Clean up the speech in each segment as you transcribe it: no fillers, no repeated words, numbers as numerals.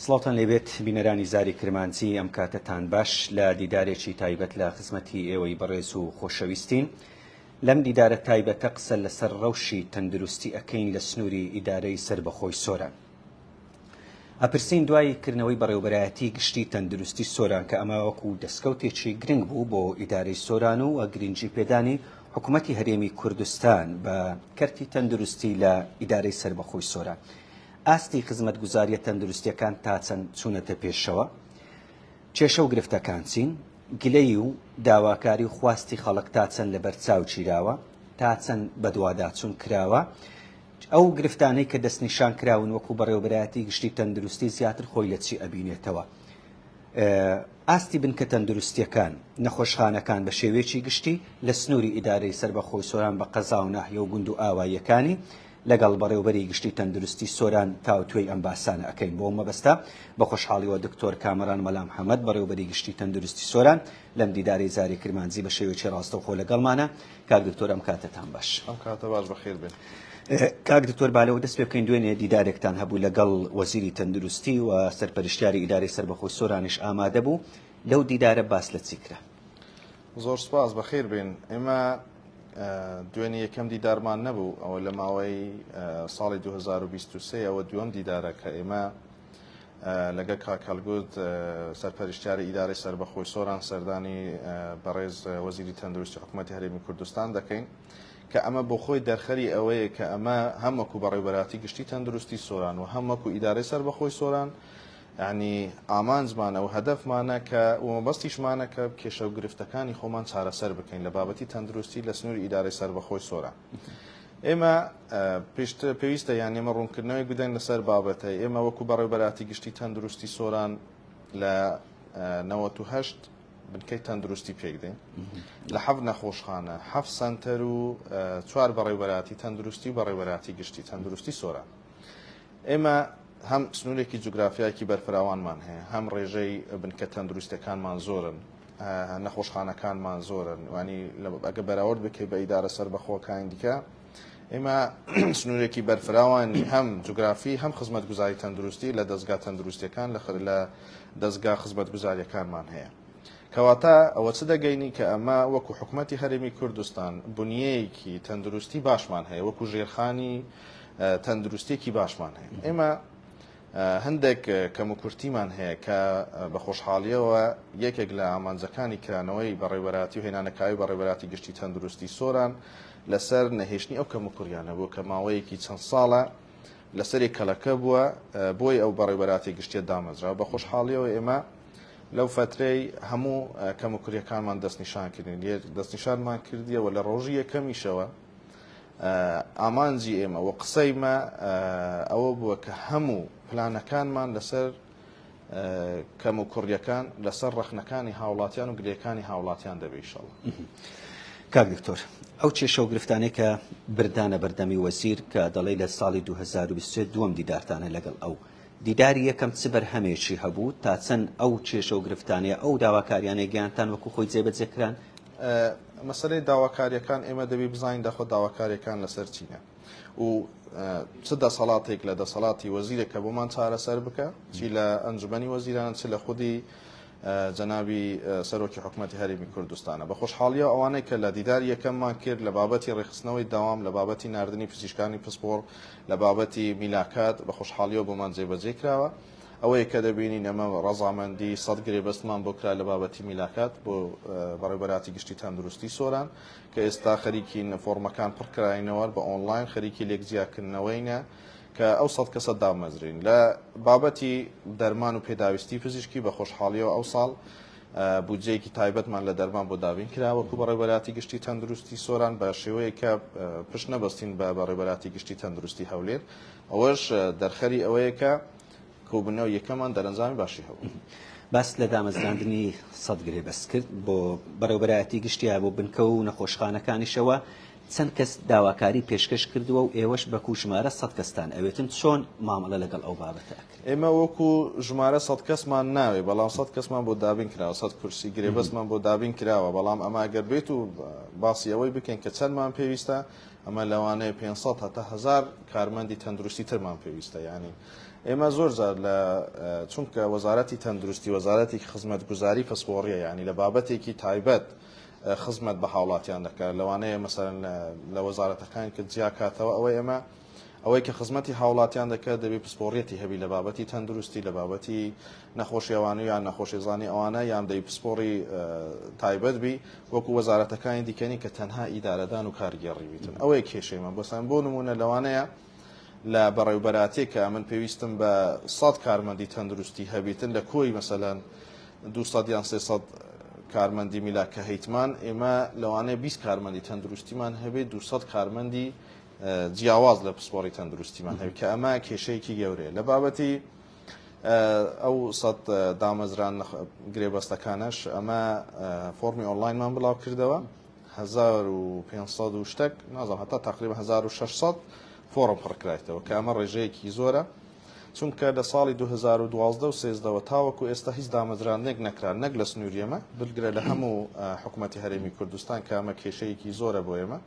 سڵاوتان لێبێت بینەرانی زاری کرمانجی ئەم کاتەتان باش لە دیدارێکی تایبەت لە خزمەتی ئێوەی بەڕێز و خۆشەویستین لەم دیدارە تایبەتە قسە لەسەر ڕەوشی تەندروستی ئەکەین لە سنووری ئیدارەی سەربەخۆی سۆران. ئەپرسین دوای کردنەوەی بەڕێوەبەرایەتی گشتی تەندروستی سۆران کە ئەمە وەکو دەستکەوتێکی گرنگ بوو بۆ ئیدارەی سۆران و گرنگی پێدانی حکوومەتی هەرێمی کوردستان بە کەرتی تەندروستی لە ئیدارەی سەربەخۆی سۆران ئاستی خزمەتگوزاریە تەندروستیەکان تا چەند چوونەتە پێشەوە؟ کێشە و گرفتەکان چین؟ گلەیی و داواکاری و خواستی خەڵک تا چەند لەبەر چاو گیراوە؟ تا چەند بەدواداچوون کراوە؟ ئەو گرفتانەی کە دەستنیشان کراون وەکو بەڕێوەبەرایەتی گشتی تەندروستی زیاتر خۆی لە چی ئەبینێتەوە؟ ئاستی بنکە تەندروستیەکان، نەخۆشخانەکان بە شێوەیەکی گشتی لە سنووری ئیدارەی سەربەخۆی سۆران بە قەزا و ناحیە و گوند و ئاواییەکانی لەگەڵ بەڕێوبەری گشتی تەندروستی سۆران تاوتوێی ئەم باسانە ئەکەین. بۆ مەبەستە بە خۆشحاڵیەوە دکتۆر کامەران مەلا محەمەد بەڕێوبەری گشتی تەندروستی سۆران لەم دیدارەی زاری کرمانجی بە شێوەیەکی ڕاستەوخۆ لەگەڵمانە. کاک دکتۆر ئەم کاتەتان باش. ئەم کاتە باش بەخێر بێن. کاک دکتۆر با لەوە دەست پێ بکەین دوێنێ دیدارێکتان هەبوو لەگەڵ وەزیری تەندروستی و سەرپەرشتیاری ئیدارەی سەربەخۆی سۆرانیش ئامادە بوو لەو دیدارە باس لە چی کرا؟ زۆر سپاس بەخێر بێن. ئێمە دوێنێ یەکەم دیدارمان نەبوو ئەوە لە ماوەی ساڵی 2023 ئەوە دووەم دیدارە کە ئێمە لەگەڵ کاک هەڵگورد سەرپەرشتیاری ئیدارەی سەربەخۆی سۆران سەردانی بەڕێز وەزیری تەندروستی حکوومەتی هەرێمی کوردستان دەکەین کە ئەمە بۆ خۆی دەرخەری ئەوەیە کە ئەمە هەم وەکو بەڕێوبەراتی گشتی تەندروستی سۆران و هەم وەکو ئیدارەی سەربەخۆی سۆران یعنی ئامانجمانە و هەدەفمانە کە و مەبەستیشمانە کە کێشە و گرفتەکانی خۆمان چارەسەر بکەین لە بابەتی تەندروستی لە سنووری ئیدارەی سەربەخۆی سۆران. ئێمە پێشتر پێویستە یان ئێمە ڕوونکردنەوەی بدەین لەسەر بابەتە ئێمە وەکو بەڕێوبەراتی گشتی تەندروستی سۆران لە 98 بنکەی تەندروستی پێک دێن لە حەفت نەخۆشخانە حەفت سەنتەر و چوار بەڕێوبەراتی تەندروستی و بەڕێوبەراتی گشتی تەندروستی سۆران ئێمە هەم سنوورێکی جوگرافیایەکی بەرفراوانمان هەیە هەم ڕێژەی بنکە تەندروستەکانمان زۆرن نەخۆشخانەکانمان زۆرن وانی ئەگە بەراورد بکەی بە ئیدارە سەربەخۆکانی دیکە ئێمە سنوورێکی بەرفراوانی هەم جوگرافی هەم خزمەتگوزاری تەندروستی لە دەستگا تەندروستیەکان لە لە دەستگا خزمەتگوزاریەکانمان هەیە کەواتە ئەوە چ دەگەینی کە ئەمە وەکو حکوومەتی هەرێمی کوردستان بنیەیەکی تەندروستی باشمان هەیە وەکو ژێرخانی تەندروستیەکی باشمان هەیە ئێمە هەندێک کەموکورتیمان هەیە کە بە خۆشحاڵیەوە یەکێک لە ئامانجەکانی کرانەوەی بەڕێوەبەراتی و هێنانەکایەی بەڕێوەبەراتی گشتی تەندروستی سۆران لەسەر نەهێشتنی ئەو کەموکوڕیانە بوو کە ماوەیەکی چەند ساڵە لەسەری کەلەکە بووە بۆی ئەو بەڕێوەبەراتی گشتیە دامەزرا بە خۆشحاڵیەوە ئێمە لەو فترەی هەموو کەموکوریەکانمان دەستنیشان کردین دەستنیشانمان کردیەوە لە ڕۆژی یەکەمیشەوە ئامانجی ئێمە و قسەی مە ئەوە بووە کە هەموو پلانەکانمان لەسەر کەم و کوڕیەکان لەسەر ڕەخنەکانی هاوڵاتیان و گلەکانی هاوڵاتیان دەبێ ئیشەڵا. کاک دکتۆر ئەو کێشە و گرفتانەی کە بردانە بەردەمی وەزیر کە دەڵێی لە ساڵی 2023 دووەم دیدارتانە لەگەڵ ئەو دیداری یەکەم چ بەرهەمێکی هەبوو تا چەند ئەو کێشە و گرفتانەیە ئەو داواکاریانەی گەیانتان وەکو خۆی جێبەجێ کران؟ مەسەلەی داواکاریەکان ئێمە دەبی بزانین داخۆ داواکاریەکان لەسەر چینە و چ دەسەڵاتێک لە دەسەڵاتی وەزیرێک کە بۆمان چارەسەر بکە چی لە ئەنجومەنی وەزیران چ لە خودی جەنابی سەرۆکی حکوومەتی هەرێمی کوردستانە بە خۆشحاڵیەوە ئەوانەی کە لە دیدار یەکەممان کرد لە بابەتی ڕێکخستنەوەی داوام لە بابەتی ناردنی پزیشکانی پسپۆڕ لە بابەتی میلاکات بە خۆشحاڵیەوە بۆمان جێبەجێ کراوە ئەوەیە کە دەبینین ئەمە ڕەزامەندی سەد گرێبەستمان بۆ کرا لە بابەتی میلاکات بۆ بەڕێوەبەراتی گشتی تەندروستی سۆران کە ئێستا خەریکین فۆڕمەکان پڕکراینەوە بە ئۆنلاین خەریکی لێکجیاکردنەوەینە کە ئەو سەد کەسە دامەزرین لە بابەتی دەرمان و پێداویستی پزیشکی بە خۆشحاڵیەوە ئەو ساڵ بودجەیەکی تایبەتمان لە دەرمان بۆ دابین کرا وەکو بەڕێوەبەراتی گشتی تەندروستی سۆران بە شێوەیەک کە پشت نەبەستین بە بەڕێوەبەراتی گشتی تەندروستی هەولێر ئەوەش دەرخەری ئەوەیە کە کۆبوونەوەی یەکەمان دەرەنجامی باشی هەبوو. باست لە دامەزراندنی سەد گرێبەست کرد بۆ بەڕێوەبەرایەتی گشتی بۆ بنکە و نەخۆشخانەکانیشەوە چەند کەس داواکاری پێشکەش کردووە و ئێوەش بەکو ژمارە سەد کەستان ئەوێتن چۆن مامەڵە لەگەڵ ئەو بابەتە ئەکرێت؟ ئێمە وەکو ژمارە سەد کەسمان ناوێ بەڵام سەد کەسمان بۆ دابین کراوە سەد کورسی گرێبەستمان بۆ دابین کراوە بەڵام ئەمە ئەگەر بێت و باسی ئەوەی بکەین کە چەندمان پێویستە. ئەمە لەوانەیە 500 هەتا 1000 کارمەندی تەندروستی ترمان پێویستە. یعنی ئێمە زۆر جار لە چونکە وەزارەتی تەندروستی وەزارەتێکی خزمەتگوزاری پسپۆڕیە، یعنی لە بابەتێکی تایبەت خزمەت بە هاوڵاتیان دەکات. لەوانەیە مەسەلەن لە وەزارەتەکان کە جیاکاتەوە، ئەوەی ئێمە ئەوەی کە خزمەتی هاوڵاتیان دەکات دەبێت پسپۆڕیەتی هەبی لە بابەتی تەندروستی، لە بابەتی نەخۆشیەوانی یان نەخۆشیزانی ئەوانە، یان دەی پسپۆڕی تایبەت بی وەکو وەزارەتەکانی دیکەنی کە تەنها ئیدارەدان و کارگێڕی بیتن. ئەوەیە کێشەیمان بۆسان. بۆ نمونە لەوانەیە لە بەڕێوبەراتێک کە من پێویستم بە 100 کارمەندی تەندروستی هەبیتن لە کۆی مەسەلەن 200 یان 300 کارمەندی میلاک کە هەیتمان، ئێمە لەوانەیە 20 کارمەندی تەندروستیمان هەبێت، 200 کارمەندی جیاواز لە پسپۆڕی تەندروستیمان هەبێت، کە ئەمە کێشەیەکی گەورەیە. لە بابەتی ئەو 100 دامەزران گرێبەستەکانەش ئەمە فۆرمی ئۆنلاینمان بڵاو کردەوە، 1500 و شتێک نازانم هەتا تقریبا 1600 فۆرم پڕکرایتەوە، کە ئەمە ڕێژەیەکی زۆرە، چونکە لە ساڵی 2012 و 13 تاوەکو ئێستا هیچ دامەزراندنێک نەکرا، نەک لە سنووری ئێمە بگرە لە هەموو حکوومەتی هەرێمی کوردستان، کە ئەمە کێشەیەکی زۆرە بۆ ئێمە،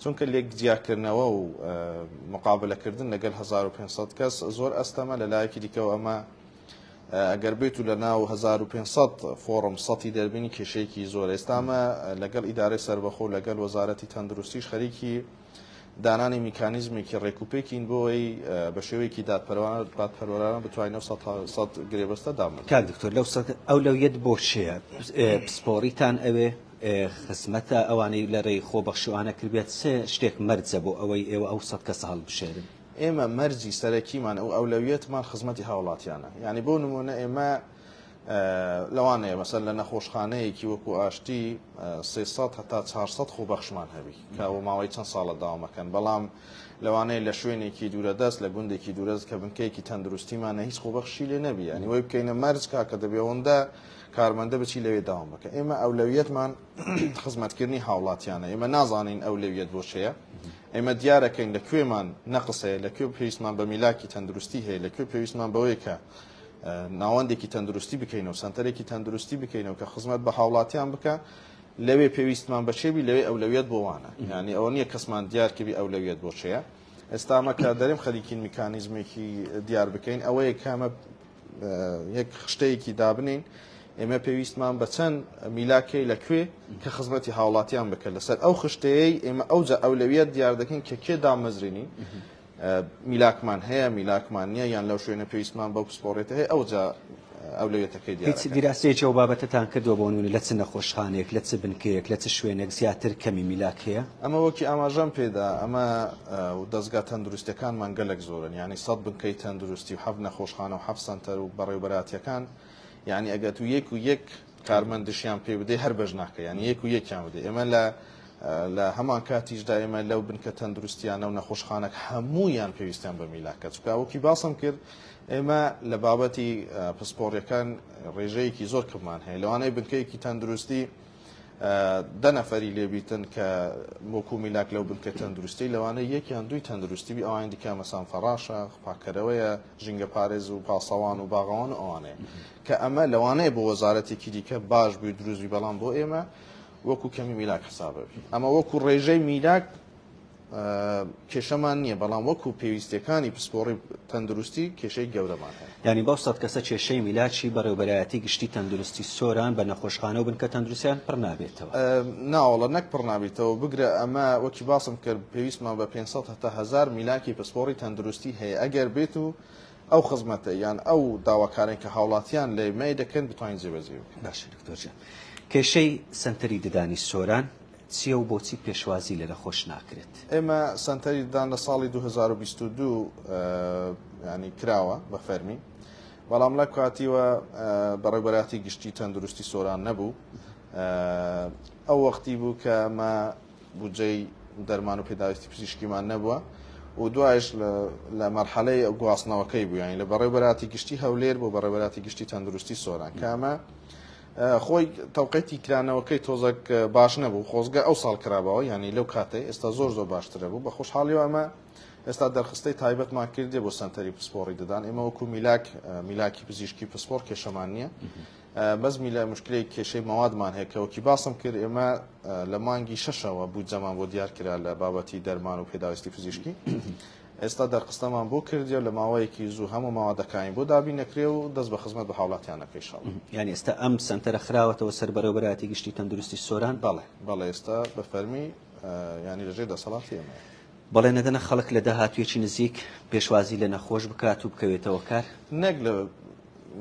چونکە لێک جیاکردنەوە و مقابلەکردن لەگەڵ 1500 کەس زۆر ئەستەمە. لە لایەکی دیکەوە ئەمە ئەگەر بێت و لە ناو 1500 فۆڕم سەتی دەربینی کێشەیەکی زۆر. ئێستامە لەگەڵ ئیدارەی سەربەخۆ لەگەڵ وەزارەتی تەندروستیش خەریکی دانانی میکانیزمێکی ڕێکوپێکین بۆ ئەوەی بە شێوەیەکی دادپەروەرانە بتوانین ئەو سەد گرێبەستە دامەزرێنین. کاک دکتۆر لەو سەد ئەولەویەت بۆ چێیە؟ پسپۆڕیتان ئەوێ خزمەتە ئەوانەی لە ڕێی خۆبەخشیوانە کردبێت، چ شتێک مەرجە بۆ ئەوەی ئێوە ئەو 100 کەسە هەڵبژێرن؟ ئێمە مەرجی سەرەکیمان ئەو ئەولەویەتمان خزمەتی هاوڵاتیانە. یعنی بۆ نمونە ئێمە لەوانەیە مەسەل لە نەخۆشخانەیەکی وەکو ئاشتی 300 هەتا 400 خۆبەخشمان هەبی کە ئەوە ماوەی چەند ساڵە داوامەکەن، بەڵام لەوانەیە لە شوێنێکی دوورەدەست لە گوندێکی دوورەدەست کە بنکەیەکی تەندروستیمانە هیچ خۆبەخشی لێ نەبی، یعنی وەی بکەینە مەرج کاکە دەبێ ئەوەندە کارمەندە بچی لەوێ داوام بکە. ئێمە ئەولەویەتمان خزمەتکردنی هاوڵاتیانە، ئێمە نازانین ئەولەویەت بۆ چییە. ئێمە دیارەکەین لە کوێمان نەقسەیە، لە کوێ پێویستمان بە میلاکی تەندروستی هەیە، لە کوێ پێویستمان بەوەیە کە ناوەندێکی تەندروستی بکەینەوە، سەنتەرێکی تەندروستی بکەینەوە کە خزمەت بە هاوڵاتیان بکە، لەوێ پێویستمان بە چێبی، لەوێ ئەولەویەت بۆ وانە. یعنی ئەوە نییە کەسمان دیارکەبی ئەولەویەت بۆ چێیە. ئێستا ئەمە کە دەرێم خەریکین میکانیزمێکی دیار بکەین، ئەوەیە کە ئەمە یەک خشتەیەکی دابنین، ئێمە پێویستمان بە چەند میلاکەی لە کوێ کە خزمەتی هاوڵاتیان بکە. لەسەر ئەو خشتەیەی ئێمە ئەوجا ئەولەویەت دیار دەکەین کە کێ دامەزرێنین، میلاکمان هەیە میلاکمان نییە، یان لەو شوێنە پێویستمان بەو پسپۆڕێتە هەیە، ئەوجا ئەولەویەتەکەی دیار هیچ دیراسەیەکی ئەو بابەتەتان کردووە بۆ نموونە لە چ نەخۆشخانەیەک، لە چ بنکەیەک، لە چ شوێنێک زیاتر کەمی میلاک هەیە؟ ئەمە وەکی ئاماژەم پێدا ئەمە دەزگا تەندروستیەکانمان گەلک زۆرن، یعنی 100 بنکەی تەندروستی و 7 نەخۆشخانە و 7 سەنتەر و بەڕێوبەراتیەکان، یعنی ئەگەر تو یەک و یەک کارمەندشیان پێ بدەی هەر بەش ناکە، یعنی یەک و یەکیان بدەی. ئێمە لە هەمان کاتیشدا ئێمە لەو بنکە تەندروستیانە و نەخۆشخانەک هەموویان پێویستیان بە میلاکە، چونکە وەکی باسم کرد ئێمە لە بابەتی پسپۆڕیەکان ڕێژەیەکی زۆر کەممان هەیە. لەوانەیە بنکەیەکی تەندروستی 10 نەفەری لێبیتن کە وەکو میلاک لەو بنکە تەندروستی، لەوانەیە یەکیان دووی تەندروستی بی، ئەوان دیکە مەسان فەڕاشە، پاکەرەوەیە، ژینگە پارێز و پاسەوان و باغەوان و ئەوانەیە، کە ئەمە لەوانەیە بۆ وەزارەتێکی دیکە باش بووی دروست بی، بەڵام بۆ ئێمە وەکو کەمی میلاک حسابە بی. ئەمە وەکو ڕێژەی میلاک کێشەمان نییە، بەڵام وەکو پێویستیەکانی پسپۆڕی تەندروستی کێشەی گەورەمان هەیە. یعنی بەو 100 کەسە کێشەی میلاکی بەڕێوبەرایەتی گشتی تەندروستی سۆران بە نەخۆشخانە و بنکە تەندروستیان پڕ نابێتەوە؟ ناوەڵە نەک پڕ نابێتەوە، بگرە ئەمە وەکی باسم کرد پێویستمان بە 500 هەتا 1000 میلاکی پسپۆڕی تەندروستی هەیە، ئەگەر بێت و ئەو خزمەتە یان ئەو داواکارین کە هاوڵاتیان لێ مەی دەکەن بتوانین جێبەجێ بکەین. باشە دکتۆر جان، کێشەی سەنتەری ددانی سۆران چییە و بۆچی پێشوازی لە نەخۆش ناکرێت؟ ئێمە سەنتەری ددان لە ساڵی 2022 ینی کراوە بە فەرمی، بەڵام لە کاتیوە بەڕێوبەراتی گشتی تەندروستی سۆران نەبوو. ئەو وەختی بوو کە ئەمە بودجەی دەرمان و پێداویستی پزیشکیمان نەبووە و دوایش لە مەرحەلەی گواستنەوەکەی بوو، یانی لە بەڕێوبەراتی گشتی هەولێر بۆ بەڕێوبەراتی گشتی تەندروستی سۆران، کە ئەمە خۆی تەوقیتی کرانەوەکەی تۆزەک باش نەبوو، خۆزگە ئەو ساڵ کرابەوە، یعنی لەو کاتەی ئێستا زۆر زۆر باشترە بوو. بە خۆشحاڵیەوە ئەمە ئێستا دەرخستەی تایبەتمان کردێ بۆ سەنتەری پسپۆڕی ددان. ئێمە وەکو میلاک، میلاکی پزیشکی پسپۆڕ کێشەمان نییە، بەس میلا مشکلەی کێشەی مەوادمان هەیە کە وەکی باسم کرد ئێمە لە مانگی شەشەوە بودجەمان بۆ دیار کرا لە بابەتی دەرمان و پێداویستی پزیشکی. ئێستا دەرخستەمان بۆ کردیە و لە ماوەیەکی زوو هەموو مەوادەکانی بۆ دابین دەکرێ و دەست بە خزمەت بە هاوڵاتیان دەکەی ئینشاڵڵا. یانی ئێستا ئەم سەنتەرە خراوەتەوە سەر بەڕێوەبەرایەتی گشتی تەندروستی سۆران؟ بەڵێ بەڵێ ئێستا بە فەرمی یانی لەژێر دەسەڵاتی ئێمەیە. بەڵێ نەدەنە خەڵک لە داهاتوویەکی نزیک پێشوازی لە نەخۆش بکات و بکەوێتەوە کار؟ نەک لە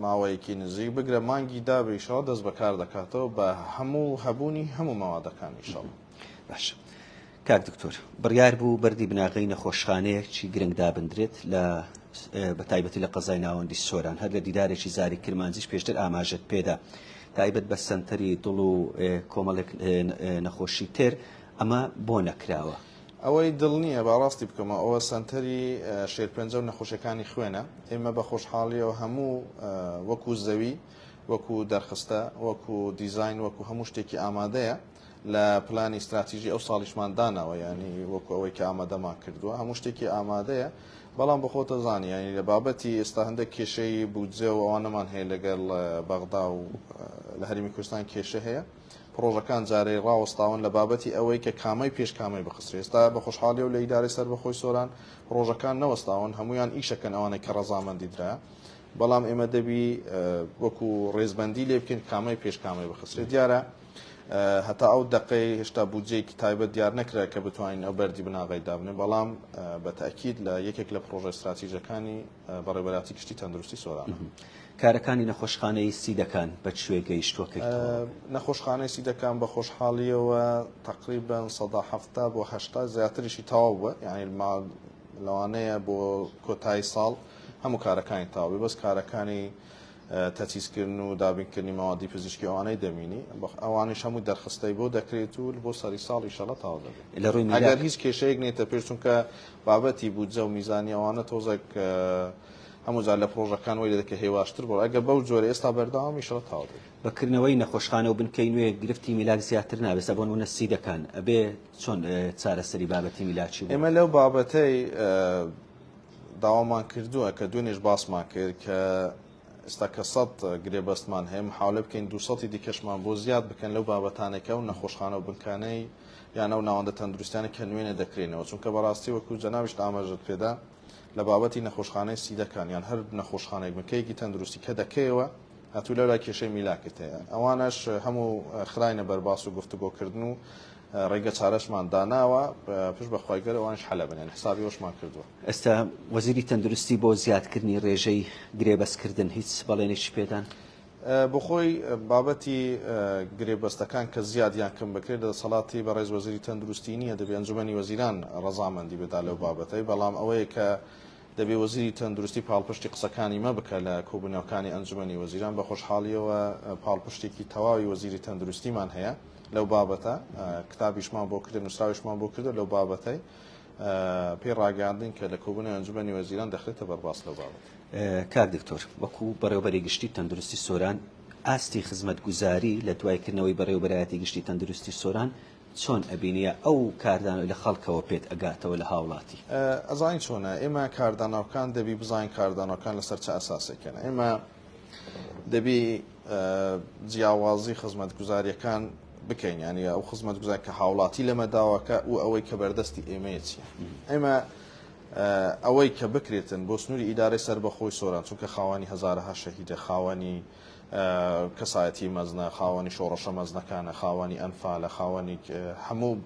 ماوەیەکی نزیک، بگرە مانگی دا بە ئیشەڵا دەست بەکار دەکاتەوە بە هەموو هەبوونی هەموو مەوادەکان ئیشەڵا. باشە کاک دکتۆر، بڕیار بوو بەردی بناغەی نەخۆشخانەیەکی گرنگ دابندرێت لە بە تایبەتی لە قەزای ناوەندی سۆران، هەر لە دیدارێکی زاری کرمانجیش پێشتر ئاماژەت پێدا تایبەت بە سەنتەری دڵ و کۆمەڵێک نەخۆشی تر، ئەمە بۆ نەکراوە؟ ئەوەی دڵ نییە با ڕاستی بکەمەوە ئەوە سەنتەری شێرپەنجە و نەخۆشیەکانی خوێنە. ئێمە بە خۆشحاڵیەوە هەموو وەکو زەوی، وەکو دەرخستە، وەکو دیزاین، وەکو هەموو شتێکی ئامادەیە. لە پلانی ستراتیژی ئەو ساڵیشمان داناوە، یانی وەکو ئەوەی کە ئامادەمان کردووە هەموو شتێکی ئامادەیە. بەڵام بە خۆتە زانی یانی لە بابەتی ئێستا هەندێک کێشەی بودجە و ئەوانەمان هەیە لەگەڵ بەغدا و لە هەرێمی کوردستان کێشە هەیە. پڕۆژەکان جارێ ڕاوەستاون لە بابەتی ئەوەی کە کامەی پێش کامەی بخسرێ. ئێستا بە خۆشحاڵیەوە لە ئیدارەی سەربەخۆی سۆران پڕۆژەکان نەوەستاون، هەموویان ئیشەکەن ئەوانەی کە ڕەزامەندی درا، بەڵام ئێمە دەبی وەکو ڕێزبەندی لێ بکەین کامەی پێش کامەی بخسرێ. دیارە هەتا ئەو دەقەی هێشتا بودجەیەکی تایبەت دیار نەکرا کە بتوانین ئەو بەردی بناغەی دابنێن، بەڵام بە تەئکید لە یەکێک لە پڕۆژە ستراتیژەکانی بەڕێوەبەرایەتی گشتی تەندروستی سۆرانە. کارەکانی نەخۆشخانەی سیدەکان بە کوێ گەیشتووە کەی تەواو بوو؟ نەخۆشخانەی سیدەکان بە خۆشحاڵییەوە تەقریبەن 70% بۆ 80 زیاتریشی تەواو بووە، یانی لەوانەیە بۆ کۆتایی ساڵ هەموو کارەکانی تەواو بێ، بەس کارەکانی تەجهیزکردن و دابینکردنی مەوادی پزیشکی ئەوانەی دەمینی، ئەوانیش هەموو دەرخستەی بۆ دەکرێت و بۆ سەری ساڵ ئیشەڵا تەواو دەبێت. لە ڕووی ئەگەر میلاک هیچ کێشەیەک نێتە پێش، چونکە بابەتی بودجە و میزانی ئەوانە تۆزێک هەموو جار لە پڕۆژەکان وای لێدەکە هێواشتر بڕۆ، ئەگەر بەو جۆرە ئێستا بەردەوام ئیشەڵا تەواو دەبێت. بە کردنەوەی نەخۆشخانە و بنکەی نوێ گرفتی میلاک زیاتر نابێت، سا بۆ نموونە سیدەکان ئەبێ چۆن چارەسەری بابەتی میلاکی بۆ ئێمە لەو بابەتەی داوامان کردووە کە دوێنێش باسمان کرد کە ئێستا کە 100 گرێبەستمان هەیە محاولە بکەین 200 دیکەشمان بۆ زیاد بکەن لەو بابەتانێکە و نەخۆشخانە و بنکانەی یان ئەو ناوەندە تەندروستیانە کە نوێنێ دەکرێنەوە، چونکە بەڕاستی وەکو جەنابیشت ئاماژەت پێدا لە بابەتی نەخۆشخانەی سیدەکان یان هەر نەخۆشخانەیەک بنکەیەکی تەندروستی کە دەکەیەوە هاتوو لەولا کێشەی میلاکت هەیە، ئەوانەش هەموو خراینە بەرباس و گفتوگۆکردن و ڕێگە چارەشمان داناوە، پشت بە خوای گەورە ئەوانیش حەلە بن، یانی حسابی ئەوەشمان کردووە. ئێستا وەزیری تەندروستی بۆ زیادکردنی ڕێژەی گرێبەستکردن هیچ بەڵێنێکی پێدان؟ بۆخۆی بابەتی گرێبەستەکان کە زیاد یان کەم بکرێت لە دەسەڵاتی بەڕێز وەزیری تەندروستی نییە، دەبێ ئەنجومەنی وەزیران ڕەزامەندی بدا لەو بابەتەی، بەڵام ئەوەیە کە دەبێ وەزیری تەندروستی پاڵپشتی قسەکانی مە بکە لە کۆبوونەوەکانی ئەنجومەنی وەزیران. بە خۆشحاڵیەوە پاڵپشتێکی تەواوی وەزیری تەندروستیمان هەیە لەو بابەتە، کتابیشمان بۆ کردو، نووسراویشمان بۆ کردو لەو بابەتەی پێی ڕاگەیاندین کە لە کۆبوونەوەی ئەنجومەنی وەزیران دەخرێتە بەرباس لەو بابەتە. کاک دکتۆر، وەکو بەڕێوەبەری گشتی تەندروستی سۆران، ئاستی خزمەتگوزاری لە دوای کردنەوەی بەڕێوەبەرایەتی گشتی تەندروستی سۆران چۆن ئەبینی یا ئەو کاردانەوەی لە خەڵکەوە پێت ئەگاتەوە لە هاوڵاتی؟ ئەزانی چۆنە، ئێمە کاردانەوەکان دەبی بزانین کاردانەوەکان لەسەر چ ئەساسێکن. ئێمە دەبی جیاوازی خزمەتگوزاریەکان بکەین، یعنی ئەو خزمەتگوزار کە هاوڵاتی لەمە داواکە و ئەوەی کە بەردەستی ئێمەیە چییە. ئێمە ئەوەی کە بکرێتن بۆ سنووری ئیدارەی سەربەخۆی سۆران، چونکە خاوەنی هەزارەها شەهیدە، خاوەنی کەسایەتی مەزنە، خاوەنی شۆڕشە مەزنەکانە، خاوەنی ئەنفالە، خاوەنی هەموو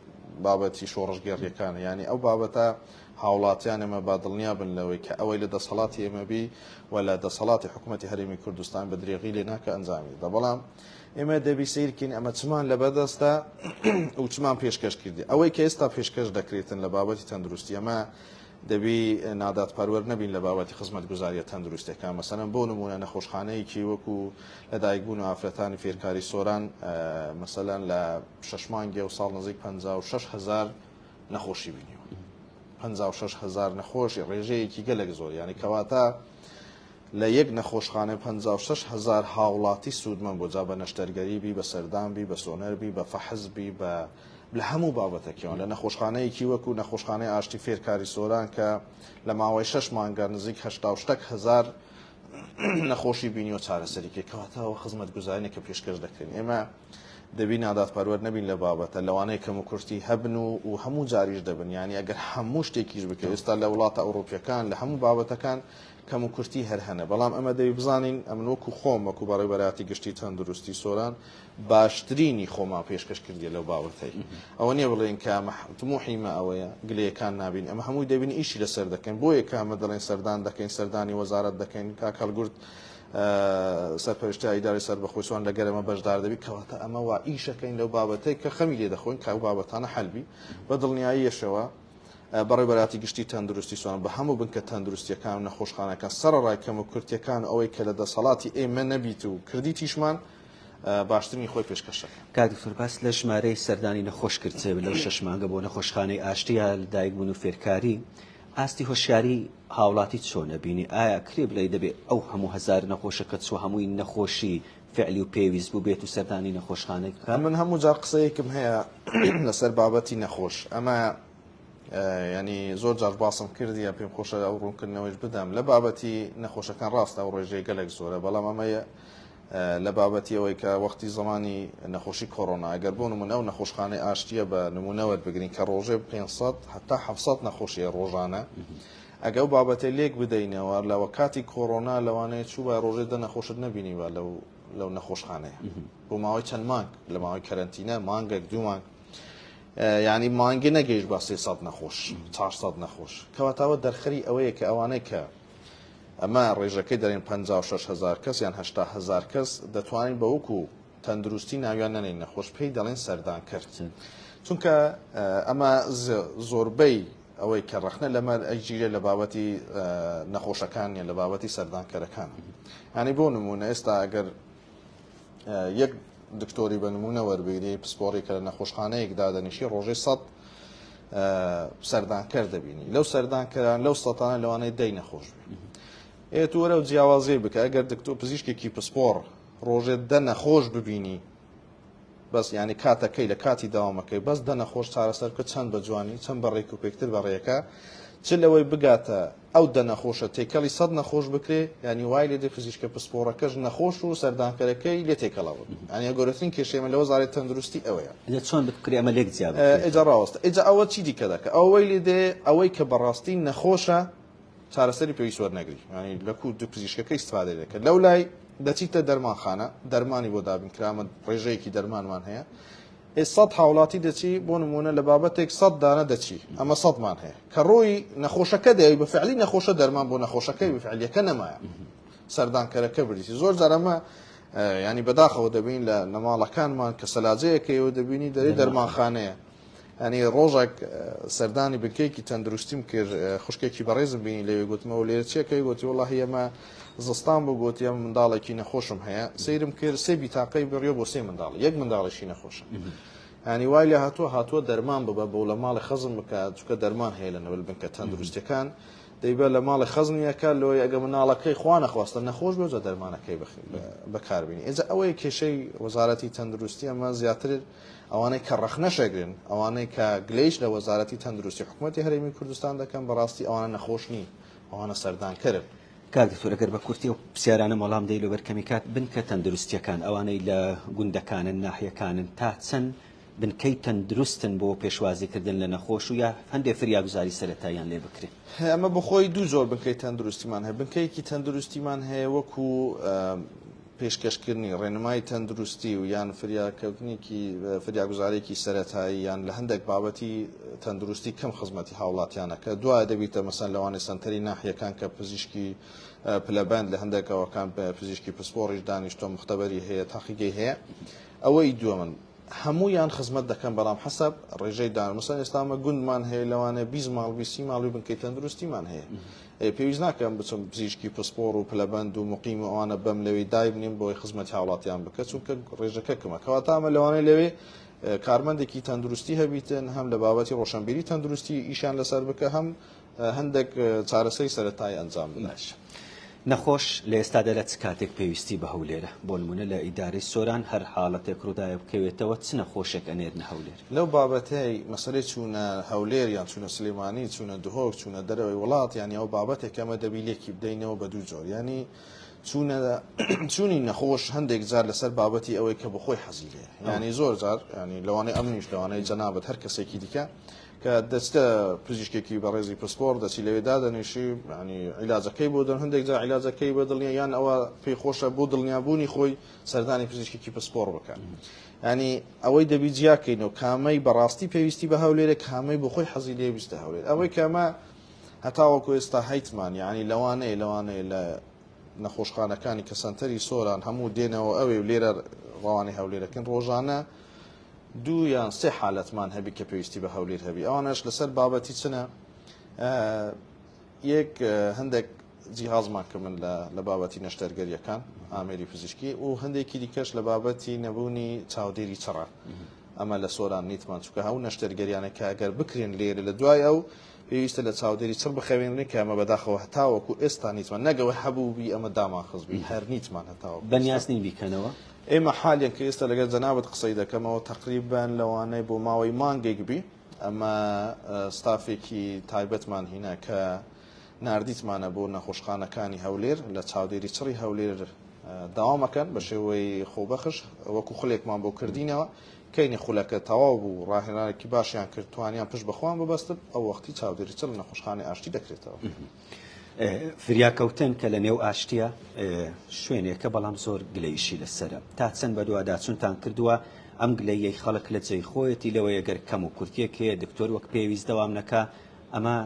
بابەتی شۆڕشگێڕیەکانە، یعنی ئەو بابەتە هاوڵاتیان ئێمە با دڵنیا بن لەوەی کە ئەوەی لە دەسەڵاتی ئێمە بی و لە دەسەڵاتی حکوومەتی هەرێمی کوردستان بە درێغی لێ ناکە ئەنجامی دەدا. بەڵام ئێمە دەبی سەیرکەین ئەمە چمان لەبەردەستە و چمان پێشکەش کردی. ئەوەی کە ئێستا پێشکەش دەکرێتن لە بابەتی تەندروستی، ئەمە دەبی نادادپەروەر نەبین لە بابەتی خزمەتگوزاریە تەندروستیەکان. مەسەلەن بۆ نمونە نەخۆشخانەیەکی وەکو لەدایکبوون و ئافرەتانی فێرکاری سۆران مەسەلەن لە شەش مانگی و ساڵ نزیک 56,000 نەخۆشی بینیوە. 56,000 نەخۆشی ڕێژەیەکی گەلێک زۆر، یعنی کەواتە لە یەک نەخۆشخانەی 56,000 هاوڵاتی سوودمەند بۆ، جا بە نەشتەرگەری بی، بە سەردان بی، بە سۆنەر بی، بە فەحز بی، بە لە هەموو بابەتەکەوە لە نەخۆشخانەیەکی وەکو نەخۆشخانەی ئاشتی فێرکاری سۆران کە لە ماوەی شەش مانگە نزیک هەشتا و شتەک هەزار نەخۆشی بینیوە چارەسەری کرد کەواتە ئەوە خزمەتگوزارینە کە پێشکەش دەکرێن ئێمە دەبی نادادپەروەر نەبین لە بابەتە لەوانەیە کەم و کورتی هەبن و و هەموو جاریش دەبن یعنی ئەگەر هەموو شتێکیش بکە ئێستا لە وڵاتە ئەوروپیەکان لە هەموو بابەتەکان کەم و کورتی هەر هەنە بەڵام ئەمە دەبی بزانین ئەمن وەکو خۆم وەکو بەڕێوەبەرایەتی گشتی تەندروستی سۆران باشترینی خۆمان پێشکەش کردیە لەو باوەتەی. ئەوە نیە بڵێین کە ئەمە تموحی مە ئەوەیە، گلەیەکان نابین، ئەمە هەمووی دەبین ئیشی لەسەر دەکەین، بۆیە کە ئەمە دەڵێین سەردان دەکەین، سەردانی وەزارەت دەکەین، کاک هەڵگورد سەرپەرشتیاری ئیدارەی سەربەخۆی سۆران لەگەر ئەمە بەشدار دەبی، کەواتە ئەمە وا ئیشەکەین لەو بابەتەی کە خەمی لێ دەخۆین کە ئەو بابەتانە حەل بی. بە دڵنیاییەشەوە بەڕێوەبەرایەتی گشتی تەندروستی سۆران بە هەموو بنکە تەندروستییەکان و نەخۆشخانەکان سەرەڕای کەموکورتییەکان و ئەوەی کە لە دەسەڵاتی ئێمە نەبیت و کردیتیشمان باشترینی خۆی پێشکەش دەکات. کاک دکتۆر باست لە ژمارەی سەردانی نەخۆش کرد چ لەو شەش مانگە بۆ نەخۆشخانەی ئاشتی یا لەدایکبوون و فێرکاری، ئاستی هۆشیاری هاوڵاتی چۆنە بینی؟ ئایا کرێ بڵێی دەبێ ئەو هەموو هەزار نەخۆشە کە چووە هەمووی نەخۆشی فعلی و پێویست بوو بێت و سەردانی نەخۆشخانەی بکات؟ من هەموو جار قسەیەکم هەیە لەسەر بابەتی نەخۆش ئەمە ینی زۆر جار باسم کردیە پێم خۆشە ئەو ڕوونکردنەوەش بدەم لە بابەتی نەخۆشەکان ڕاستە ئەو ڕێژەیە گەلێک زۆرە بەڵام ئەمە لە بابەتی ئەوەی کە وەختی زەمانی نەخۆشی کۆرۆنا ئەگەر بۆ نمونە ئەو نەخۆشخانەی ئاشتیە بە نمونە وەربگرین کە ڕۆژێ 500 هەتا 700 نەخۆشیە ڕۆژانە ئەگە ئەو بابەتە لێک بدەینەوە لە وەکاتی کۆرۆنا لەوانەیە چوو ڕۆژێ دە نەخۆشت نەبینیوە لەو لەو نەخۆشخانەیە بۆ ماوەی چەند مانگ لە ماوەی کەرەنتینە مانگێک دوو مانگ ینی مانگی نەگەیشت بە 300 نەخۆش 400 نەخۆش کەواتەوە دەرخەری ئەوەیە کە ئەوانەی کە ئەمە ڕێژەکەی دەرێن 56 هزار کەس یان 80 هزار کەس دەتوانین بە وەکو تەندروستی ناویان نەنێین نەخۆش پێی دەڵێن سەردانکەر چونکە ئەمە زۆربەی ئەوەی کە ڕەخنە لەمە ئەگیرێ لە بابەتی نەخۆشەکان نیە لە بابەتی سەردانکەرەکان ینی بۆ نمونە ئێستا ئەگەر یەک دکتۆری بە نمونە وەربگری پسپۆڕی کە لە نەخۆشخانەیەک دادەنیشی ڕۆژەی سەد سەردانکەر دەبینی لەو سەردانکەران لەو سەتانە لەوانەیە دەی نەخۆش بێ ئێ تو وەرە و جیاوازی بکە ئەگەر دکتۆر پزیشکێکی پسپۆڕ ڕۆژێ دە نەخۆش ببینی بەس یانی کاتەکەی لە کاتی دەوامەکەی بەس دە نەخۆش چارەسەر بکە چەند بە جوانی چەند بە ڕێک و پێکتر بەڕێکە چ لەوەی بگاتە ئەو دە نەخۆشە تێکەڵی سەد نەخۆش بکرێ ینی وای لێ دێ پزیشکە پسپۆڕەکەش نەخۆش و سەردانکەرەکەی لێ تێکەڵەوە ینی گەورەترین کێشەی من لە وەزارەتی تەندروستی ئەوەیە. ئینجا چۆن بکرێ ئەمە لێک جیا بکرێتەوە؟ ئینجا ڕاوەستە ئینجا ئەوە چی دیکە دەکا ئەوەی لێ دێ ئەوەی کە بەڕاستی نەخۆشە چارەسەری پێویست وەرنەگری یانی لە کو دوو پزیشکەکە ئیستفادەی دەکرد لەو لای دەچیتە دەرمانخانە دەرمانی بۆ دابین کرامە ڕێژەیەکی دەرمانمان هەیە ئێ سەد هاوڵاتی دەچی بۆ نمونە لە بابەتێک سەد دانە دەچی ئەمە سەدمان هەیە کە ڕۆی نەخۆشەکە دەوی بە فعلی نەخۆشە دەرمان بۆ نەخۆشەکەی بفعلیەکە نەمایە سەردانکەرەکە بریتی زۆر جار ئەمە ینی بەداخەوە دەبین لە لە ماڵەکانمان کە سەلاجەیەکەیەوە دەبینی دەری دەرمانخانەیە یانی ڕۆژێک سەردانی بنکەیەکی تەندروستیم کرد خوشکێکی بەڕێزم بینی لەوێ گوتمەوە لێرە چیەکەی گوتی وەڵاهی ئەمە زستان بوو گوتی ئەم منداڵێکی نەخۆشم هەیە سەیرم کرد سێ بیتاقەی بڕیۆ بۆ سێ منداڵ یەک منداڵیشی نەخۆشە ینی وای لە هاتووە هاتووە دەرمان ببە بۆ لە ماڵی خەزم بکە چونکە دەرمان هەیە لە نەبل بنکە تەندروستەکان دەیبە لە ماڵی خەزمیەکە لۆی ئەگە مناڵەکەی خوا نەخواستە نەخۆش بێ جا دەرمانەکەی بەکاربینی ئێجا ئەوەیە کێشەی وەزارەتی تەندروستی ئەمە زیاتر ئەوانەی کە ڕەخنەش ئەگرن، ئەوانەی کە گلەیش لە وەزارەتی تەندروستی حکومەتی هەرێمی کوردستان دەکەن، بەڕاستی ئەوانە نەخۆش نین، ئەوانە سەردانکەرن. کاک دکتۆر ئەگەر بە کورتی ئەو پرسیارانەم وەڵام دەی لەبەر کەمی کات، بنکە تەندروستیەکان ئەوانەی لە گوندەکانن، ناحیەکانن تا چەند بنکەی تەندروستن بۆ پێشوازی کردن لە نەخۆش و یا هەندێ فریاگوزاری سەرەتاییان لێ بکرێ؟ ئەمە بۆ خۆی دوو جۆر بنکەی تەندروستیمان هەیە، بنکەیەکی تەندروستیمان هەیە وەکو پێشکەشکردنی ڕێنمای تەندروستی و یان فریاکەوتنێکی فریاگوزارێکی سەرەتایی یان لە هەندێک بابەتی تەندروستی کەم خزمەتی هاوڵاتیانەکە دوایە دەبیتە مەسەن لەوانەیە سەنتەری ناحیەکان کە پزیشکی پلەبەند لە هەندێک ئەوەکان پزیشکی پسپۆڕیش دانیشتوە مختبەری هەیە تاقیگەی هەیە ئەوەی دووەمن هەموویان خزمەت دەکەن بەڵام حەسەب ڕێژەی دان مەسەن ئێستا ئەمە گوندمان هەیە لەوانەیە 20 ماڵ 20 ماڵی بنکەی تەندروستیمان هەیە پێویست ناکەم بچم پزیشکی پسپۆڕ و پلەبەند و مقیم و ئەوانە بەم لەوێ دایبنیم بۆی خزمەتی هاوڵاتیان بکە چونکە ڕێژەکە کەمە کەواتە ئەمە لەوانەیە لەوێ کارمەندێکی تەندروستی هەبیتن هەم لە بابەتی ڕۆشنبیری تەندروستی ئیشیان لەسەر بکە هەم هەندێک چارەسەری سەرەتایی ئەنجام بدەن. باشە. نەخۆش لە ئێستادا لە چ کاتێک پێویستی بە هەولێرە؟ بۆ نموونە لە ئیدارەی سۆران هەر حاڵەتێک ڕووداوێک بکەوێتەوە چ نەخۆشێک ئەنێرنە هەولێر؟ لەو بابەتەی مەسەلەی چوونە هەولێر یان چوونە سلێمانی چوونە دهۆک چوونە دەرەوەی وڵات یانی ئەو بابەتێکە ئەمە دەبی لێکی بدەینەوە بە دوو جۆر یانی چوونە چوونی نەخۆش هەندێک جار لەسەر بابەتی ئەوەی کە بەخۆی حەزی لێ یانی زۆر جار ینی لەوانەیە ئەمنیش لەوانەیە جەنابەت هەر کەسێکی دیکە کە دەچتە پزیشکێکی بەڕێزی پسپۆڕ دەچی لەوێ دادەنیشی ینی عیلاجەکەی بۆ دەن هەندێک جار عیلاجەکەی بە دڵنیا یان ئەوە پێی خۆشە بۆ دڵنیابوونی خۆی سەردانی پزیشکێکی پسپۆڕ بکە ینی ئەوەی دەبی جیاکەینەوە کامەی بەڕاستی پێویستی بە هەولێرە کامەی بۆ خۆی حەزی لێ ویستە هەولێر ئەوەی کەمە هەتاوەکو ئێستا هەیتمان یعنی لەوانەیە لەوانەیە لە نەخۆشخانەکانی کە سەنتەری سۆران هەموو دێنەوە ئەوێ و لێرە ڕەوانەی هەولێرەکەن ڕۆژانە دوو یان سێ حالەتمان هەبی کە پێویستی بە هەولێر هەبی ئەوانەش لەسەر بابەتی چنە یەک هەندێک جیهازمان کە من لە بابەتی نەشتەرگەریەکان ئامێری پزیشکی و هەندێکی دیکەش لە بابەتی نەبوونی چاودێری چڕە ئەمە لە سۆران نیتمان چکە هەو نەشتەرگەریانە کە ئەگەر بکرێن لێرە لە دوای ئەو پێویستە لە چاودێری چڕ بخەوێنرێن کە ئەمە بەداخەوە هەتاوەکو ئێستا نیتمان نەک ئەوەی هەبووبی ئەمە دامانخستبی هەر نیتمان هەتاوەکو ئێستا. بەنیاز نین بیکەنەوە؟ ئێمە حالیەن کە ئێستا لەگەڵ جەنابت قسەی دەکەمەوە تەقریبەن لەوانەیە بۆ ماوەی مانگێک بی ئەمە ستافێکی تایبەتمان هینا کە ناردیتمانە بۆ نەخۆشخانەکانی هەولێر لە چاودێری چڕی هەولێر داوامەکەن بە شێوەی خۆبەخش وەکو خولێکمان بۆ کردینەوە کەینی خولەکە تەواو بوو، ڕاهێنانێکی باشیان کرد، توانیان پشت بە خۆیان ببەستن، ئەو وەختی چاودێری چڕ لە نەخۆشخانەی ئاشتی دەکرێتەوە. فریاکەوتن کە لە نێو ئاشتییە شوێنێکە، بەڵام زۆر گلەییشی لەسەرە. تا چەند بەدواداچوونتان کردووە، ئەم گلەییەی خەڵک لە جێی خۆیەتی لەوەی گەر کەموکورتییەک هەیە دکتۆر وەک پێویست دەوام نەکا، ئەمە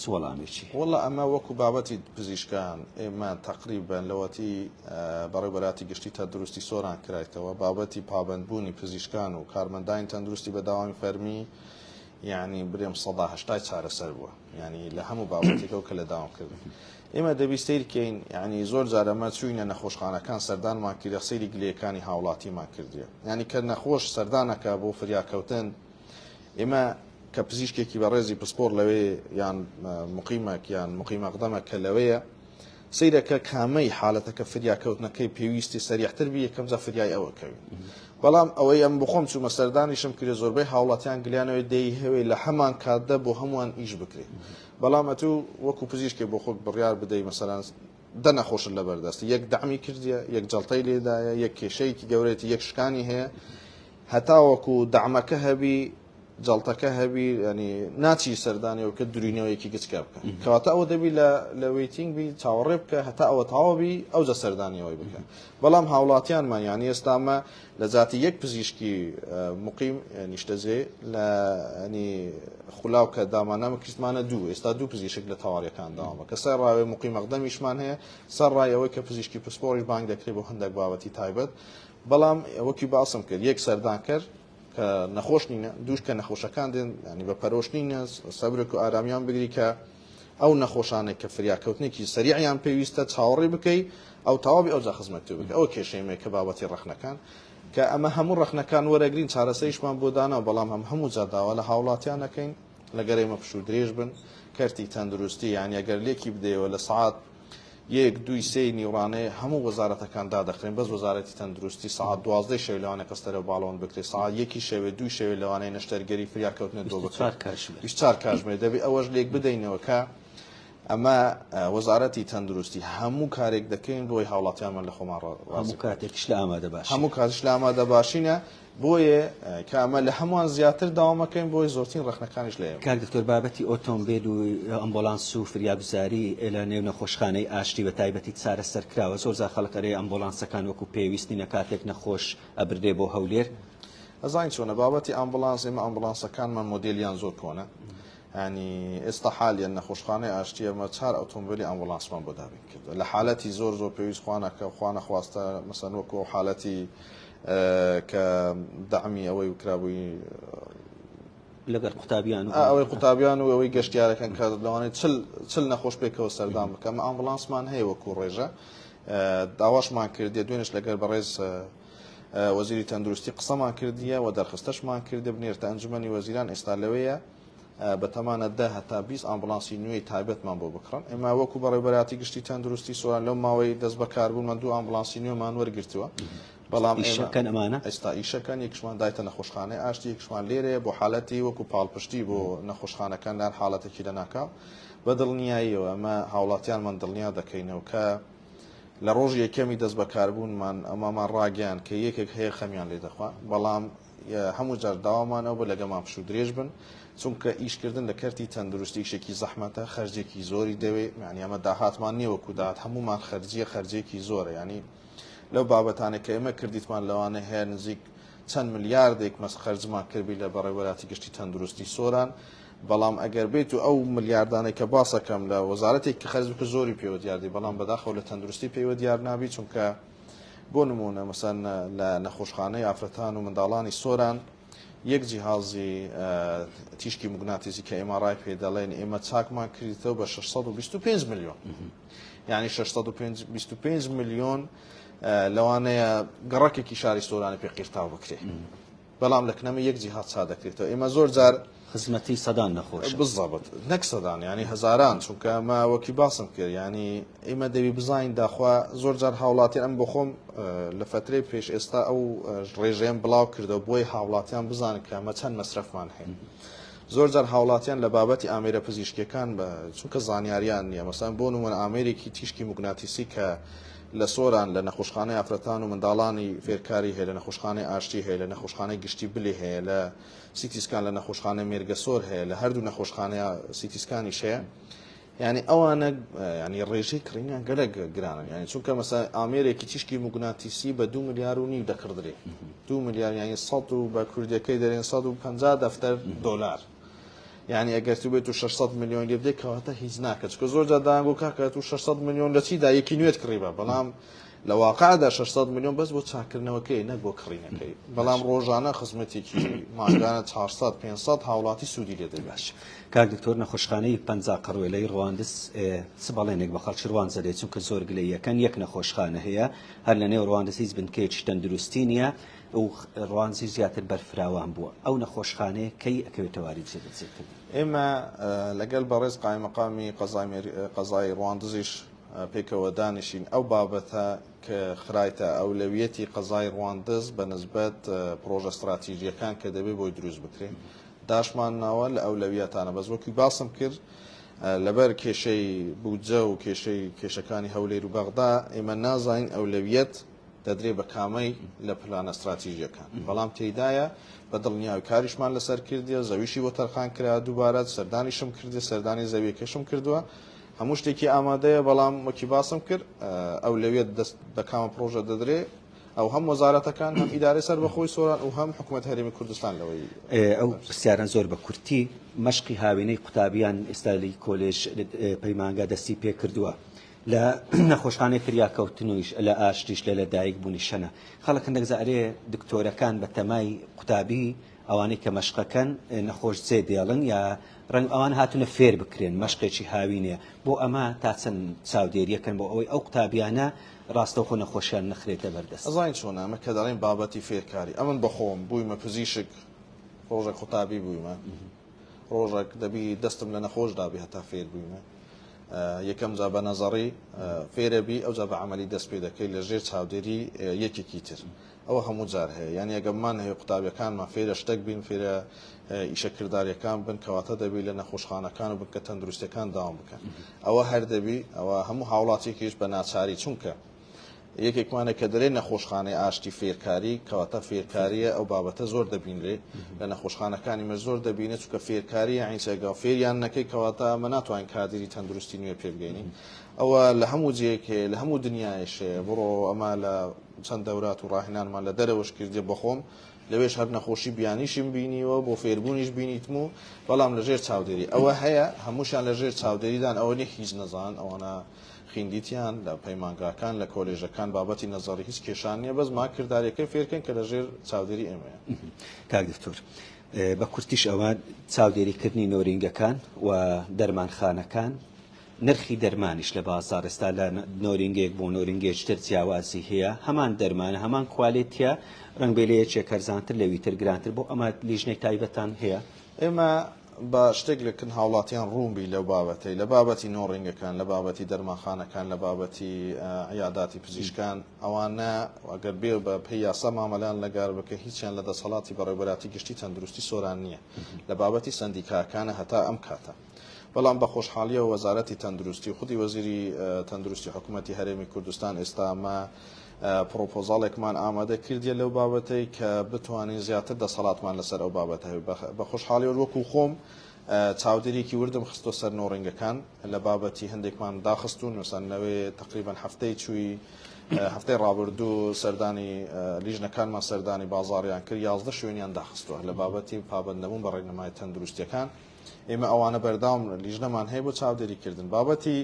چ وەڵامێکی؟ وەڵا ئەمە وەکو بابەتی پزیشکان ئێمە تەقریبەن لەوەتی بەڕێوبەراتی گشتی تەندروستی سۆران کرایتەوە بابەتی پابەندبوونی پزیشکان و کارمەندانی تەندروستی بە داوامی فەرمی یعنی برێم 80% چارەسەر بووە یعنی لە هەموو بابەتێکەوە کە لە داوام کردن ئێمە دەبی سیرکەین یعنی زۆر جار ئەمە چوینە نەخۆشخانەکان سەردانمان کردە سەیری گلەیەکانی هاوڵاتیمان کردیە یعنی کە نەخۆش سەردانەکە بۆ فریاکەوتن ئێمە کە پزیشکێکی بەڕێزی پسپۆڕ لەوێ یان مقیمەک یان مقیم ئەقدەمە کە لەوەیە سەیرەکە کامەی حالەتەکە فریاکەوتنەکەی پێویستی سەریعتر بی یەکەم جا فریای ئەوە کەوین بەڵام ئەوەی ئەم بخۆم چوومە سەردانیشم کرێ زۆربەی هاوڵاتیان گلیانەوەی دەی هەوێ لە هەمان کاتدا بۆ هەمووان ئیش بکرێ بەڵام ئەتوو وەکو پزیشکێ بۆ خۆت بڕیار بدەی مەسەلەن دە نەخۆشت لەبەردەست یەک دەعمی کردیە یەک جەڵتەی لێدایە یەک کێشەیەکی گەورەیەتی یەک شکانی هەیە هەتاوەکو دەعمەکە هەبی جەڵتەکە هەبی ینی ناچی سەردانی و کە درینەوەیەکی گچکە بکە کەواتە ئەوە دەبی لە لە waiting بی چاوەڕێ بکە هەتا ئەوە تەواو بی ئەو جە سەردانیەوەی بکە بەڵام هاوڵاتیانمان یانی ئێستامە لە جاتی یەک پزیشکی مقیم نیشتەجێ لە ینی خولاو کە دامانامە کردمانە دوو ئێستا دوو پزیشک لە تەواریەکان داوامە کە سەر ڕاوێ مقیم مەقدەمیشمان هەیە سەر ڕای ئەوەی کە پزیشکی پسپۆڕیش بانگ دەکرێت بۆ هەندێک بابەتی تایبەت بەڵام وەکی باسم کرد یەک سەردانکەر کە نەخۆش نینە دووش کە نەخۆشەکان دێن ینی بە پەرۆش نینە سەبرێک و ئارامیان بگری کە ئەو نەخۆشانێک کە فریاکەوتنێکی سەریعیان پێویستە چاوەڕێ بکەی ئەو تەواوی ئەوجا خزمەت بکە ئەو کێشەیمێ کە بابەتی ڕەخنەکان کە ئەمە هەموو ڕەخنەکان وەرەگرین چارەسەریشمان بۆ دانا بەڵام هەم هەموو جار داوا لە هاوڵاتیان ئەکەین لەگەر ئێمە پشوو درێژ بن کەرتی تەندروستی یانی ئەگەر لێکی بدەیەوە لە سەعات یەک دووی سێی نیوڕانێ هەموو وەزارەتەکان دادەخرێن بەس وەزارەتی تەندروستی سەعات دوازدەی شەوێ لەوانەیە قەستەرە و باڵۆن بکرێ سەعات یەکی شەوێ دووی شەوێ لەوانەیە نەشتەرگەری فریاکەوتنە دۆ بکرێ 24 کاتژمێر 24 کاتژمێر دەبێ ئەوەش لێک بدەینەوە کە ئەمە وەزارەتی تەندروستی هەموو کارێک دەکەین بۆی هاوڵاتیانمان لە خۆمان ڕازی هەموو کاتێکیش لە ئامادە باشین هەموو کاتیش لە ئامادە باشینە بۆیە کە ئەمە لە هەمووان زیاتر داوامەکەین بۆی زۆرترین ڕەخنەکانیش لە ئێمە. کاک دکتۆر بابەتی ئۆتۆمبێل و ئەمبۆڵانس و فریاگوزاری لە نێو نەخۆشخانەی ئاشتی بە تایبەتی چارەسەر کراوە زۆر جار خەڵک ئەرێ ئەمبۆڵانسەکان وەکو پێویست نینە کاتێک نەخۆش ئەبردرێ بۆ هەولێر. ئەزانی چۆنە بابەتی ئامبوڵانس ئێمە ئامبوڵانسەکانمان مۆدێلیان زۆر کۆنە یانی ئێستا حالیەن نەخۆشخانەی ئاشتی ئێمە چار ئۆتۆمبێلی ئامبوڵانسمان بۆ دابین کردووە لە حالەتی زۆر زۆر پێویست خوانەکە خوانەخواستە مەسەن وەکو ئەو حالەتی کە دەعمی ئەوەی کرابووی لەگەر قوتابیان و ئەوەی قوتابیان و ئەوەی گەشتیارەکان کە لەوانەیە چل نەخۆش پێکەوە سەردان بکەم ئامبولانسمان هەیە وەکو ڕێژە داواشمان کردێ دوێنش لەگەر بەڕێز وەزیری تەندروستی قسەمان کردیە و دەرخستەشمان کردە بنێرتە ئەنجومەنی وەزیران ئێستا لەوەیە. بەتەمانە دە هەتا 20 ئامبولانسی نوێی تایبەتمان بۆ بکڕن. ئێمە وەکو بەڕێوەبەرایەتی گشتی تەندروستی سۆران لەو ماوەی دەست بەکاربوونمان دوو ئامبولانسی نوێمان وەرگرتووە. بەڵام ئیشەکەن ئەمانە؟ ئێستا ئیشەکەن، یەکشمان دایتە نەخۆشخانەی ئاشتی، یەکشمان لێرەیە بۆ حالەتی وەکو پاڵپشتی بۆ نەخۆشخانەکان لە هەر حاڵەتێکی لەناکاو. بە دڵنیاییەوە ئەمە هاوڵاتیانمان دڵنیا دەکەینەوە کە لە ڕۆژی یەکەمی دەست بەکاربوونمان ئەمەمان ڕاگەیاند کە یەکێک هەیە خەمیان لێ دەخوا، بەڵام هەموو جار داوامان ئەو بوو لەگەڵمان پشوو درێژ بن، چونکە ئیشکردن لە کەرتی تەندروستی ئیشێکی زەحمەتە، خەرجێکی زۆری دەوێ، یانی ئەمە داهاتمان نییە وەکو داهات، هەموومان خەرجییە، خەرجێکی زۆرە، یانی لەو بابەتانەی کە ئێمە کردیتمان لەوانە هەیە نزیک چەند ملیاردێک مەس خەرجمان کردبی لە بەڕێوەبەراتی گشتی تەندروستی سۆران، بەڵام ئەگەر بێت و ئەو ملیاردانەی کە باسەکەم لە وەزارەتێک کە خەرج بکە زۆری پێوە دیار دی، بەڵام بەداخەوە لە تەندروستی پێوە دیار نابی، چونکە بۆ نمونە مەسەن لە نەخۆشخانەی ئافرەتان و منداڵانی سۆران یەک جیهازی تیشکی موگناتیزی کە MRI پێ دەڵێن ئێمە چاکمان کردیتەوە بە 625 ملیۆن، یعنی 625 ملیۆن لەوانەیە گەڕەکێکی شاری سۆرانی پێ قیرتاو بکرێ، بەڵام لە کنەمە یەک جیهاز چا دەکرێتەوە. ئێمە زۆر جار خزمەتی سەدان نەخۆش بزەبت نەک سەدان ینی هەزاران، چونکە ئەمە وەکی باسم کرد ینی ئێمە دەبی بزانین داخوا زۆر جار هاوڵاتیان ئەم بخۆم لە فترەی پێش ئێستا ئەو ڕێژەیەم بڵاو کردەوە بۆی هاوڵاتیان بزانن کە ئەمە چەند مەسرەفمان هەیە. زۆر جار هاوڵاتیان لە بابەتی ئامێرە پزیشکیەکان بە چونکە زانیاریان نییە، مەسەن بۆ نمونە ئامێرێکی تیشکی موگناتیسی کە لە سۆران لە نەخۆشخانەی ئافرەتان و منداڵانی فێرکاری هەیە، لە نەخۆشخانەی ئاشتی هەیە، لە نەخۆشخانەی گشتی بلی هەیە، لە CT scan لە نەخۆشخانەی مێرگەسۆر هەیە، لە هەردوو نەخۆشخانەیە CT scan یش هەیە. یعنی ئەوانە ینی ڕێژەی کڕینیان گەلک گرانن، یعنی چونکە مەسە ئامێرێکی تیشکی موگناتیسی بە 2 ملیار و نیو دەکڕدرێ، 2 ملیار یعنی سەد و بە کوردیەکەی دەرێن 150 دەفتەر دۆلار. یعنی ئەگەر تو بێت و 600 ملیۆن لێ بدەیت کەواتە هیچ ناکە، چونکە زۆر جار دایان کاکە تو 600 ملیۆن لە چیدا یەکی نوێت کڕیبە، بەڵام لە واقعدا 600 ملیۆن بەس بۆ چاکردنەوەکەی نەک بۆ کڕینەکەی، بەڵام ڕۆژانە خزمەتێکی مانگانە 400 500 هاوڵاتی سوودی لێ دەبێت. باش کاک دکتۆر، نەخۆشخانەی 50 قەڕوێلەی ڕواندز چ بەڵێنێک بە خەڵکی ڕواندز دەدەیت؟ چونکە زۆر گلەییەکەن یەک نەخۆشخانە هەیە هەر لە نێو ڕواندز هیچ بنکەیەکی تەندروستی نییە و ڕواندزی زیاتر بەرفراوان بووە، ئەو نەخۆشخانەیە کەی ئەکەوێتە واری جێبەجێکردن؟ ئێمە لەگەڵ بەڕێز قایمقامی قەزای ڕواندزیش پێکەوە دانیشین ئەو بابەتە کە خرایتە ئەولەویەتی قەزای ڕواندز بە نسبەت پرۆژە استراتیژیەکان کە دەبێت بۆی دروست بکرێن داشمان ناوە لە ئەولەویەتانە، بەس وەکی باسم کرد لەبەر کێشەی بودجە و کێشەی کێشەکانی هەولێر و بەغدا ئێمە نازانین ئەولەویەت دەدرێ بە کامەی لە پلانە استراتیژیەکان، بەڵام تێدایە بە دڵنیاوی کاریشمان لەسەر کردیە، زەویشی بۆ تەرخان کرا، دووبارە سەردانیشم کردی، سەردانی زەویەکەشم کردووە، هەموو شتێکی ئامادەیە، بەڵام وەکی باسم کرد ئەولەویەت دەست بە کامە پرۆژە دەدرێ ئەو هەم وەزارەتەکان هەم ئیدارەی سەربەخۆی سۆران و هەم حکوومەت هەرێمی کوردستان لەوەی ئەو پرسیاران زۆر بە کورتی. مەشقی هاوینەی قوتابیان ئێستا لە کۆلێژ پەیمانگا دەستی پێ کردووە، لە نەخۆشخانەی فریاکەوتنیش لە ئاشتیش لە لەدایک بوونی شەنە خەڵک هەندێک زارێ دکتۆرەکان بە تەمای قوتابی ئەوانەی کە مەشقەکەن نەخۆش جێ دێڵن یا ڕەنگ ئەوان هاتوونە فێر بکرێن مەشقێکی هاوینێ، بۆ ئەمە تا چەند چاودێریەکەن بۆ ئەوەی ئەو قوتابیانە ڕاستەوخۆ نەخۆشیان نەخرێتە بەردەست؟ ئەزانی چۆنە ئەمە کە دەڵێن بابەتی فێرکاری، ئەمن بەخۆم بوویمە پزیشک، ڕۆژێک قوتابی بوویمە، ڕۆژێک دەبی دەستم لە نەخۆش دابی هەتا فێر بوویمە، یەکەم جا بە نەزەڕی فێرەبی ئەو جا بە عملی دەست پێ دەکەی لە ژێر چاودێری یەکێکی تر. ئەوە هەموو جار هەیە، یعنی ئەگەرمان هەیە قوتابیەکانمان فێرە شتێک بین، فێرە ئیشەکرداریەکان بن، کەواتە دەبی لە نەخۆشخانەکان و بنکە تەندروستیەکان داوام بکەن. ئەوە هەر دەبی، ئەوە هەموو هاوڵاتیەکیش بە ناچاری، چونکە یەکێکمانە کە دەرێ نەخۆشخانەی ئاشتی فێرکاری، کەواتە فێرکاریە ئەو بابەتە زۆر دەبینرێ لە نەخۆشخانەکانی مە زۆر دەبینێت، چونکە فێرکاری یعنی چێگا فێریان نەکەی کەواتە ئەمە ناتوانین کادیری تەندروستی نوێ پێ بگەینین. ئەوە لە هەموو جێیەک هەیە، لە هەموو دنیایش هەیە. بڕۆ ئەمە لە چەند دەورات و ڕاهێنانمان لە دەرەوەش کردیە بەخۆم، لەوێش هەر نەخۆشی بیانیشیم بینیوە، بۆ فێربوونیش بینیتم و بەڵام لەژێر چاودێری ئەوە هەیە، هەمووشیان لەژێر چاودێریدان، ئەوە نییە هیچ نەزان، ئەوانە خیندیتیان لە پەیمانگاکان لە کۆلێژەکان بابەتی نەزەڕی هیچ کێشان نییە، بەس ما کرداریەکەی فێرکەن کە لەژێر چاودێری ئێمەیە. کاک دکتۆر بە کورتیش ئەوە چاودێریکردنی نۆرینگەکان و دەرمانخانەکان، نرخی دەرمانیش لە بازاڕ ئێستا لە نۆرینگەیەک بۆ نۆرینگەیەکی تر جیاوازی هەیە، هەمان دەرمانە هەمان کوالێتیە، ڕەنگ بێ لە یەکێک هەرزانتر لەوی تر گرانتر، بۆ ئەمە لیژنەی تایبەتان هەیە؟ ئێمە با شتێک لە کن هاوڵاتیان ڕوون بی لەو بابەتەی، لە بابەتی نۆڕینگەکان، لە بابەتی دەرمانخانەکان، لە بابەتی عیاداتی پزیشکان، ئەوانە ئەگەر بێ بە پێی یاسا مامەلەیان لەگەر بکە هیچیان لە دەسەڵاتی بەڕێوبەراتی گشتی تەندروستی سۆران نییە لە بابەتی سەندیکاکانە هەتا ئەم کاتە. بەڵام بە خۆشحاڵیەوە وەزارەتی تەندروستی و خودی وەزیری تەندروستی حکوومەتی هەرێمی کوردستان ئێستا ئەمە پڕۆپۆزاڵێکمان ئامادە کردیە لەو بابەتەی کە بتوانین زیاتر دەسەڵاتمان لەسەر ئەو بابەتە هەبێت. بە خۆشحاڵیەوە وەکو خۆم چاودێریەکی وردم خستۆ سەر نۆڕینگەکان لە بابەتی هەندێکمان داخستون مەسەن لەوێ تقریبا هەفتەی چووی هەفتەی ڕابردوو سەردانی لیژنەکانمان سەردانی بازاڕیان کرد 11 شوێنیان داخستووە لە بابەتی پابەند نەبوون بە ڕێنمای تەندروستیەکان ئێمە ئەوانە بەردەوام لیژنەمان هەیە بۆ چاودێریکردن بابەتی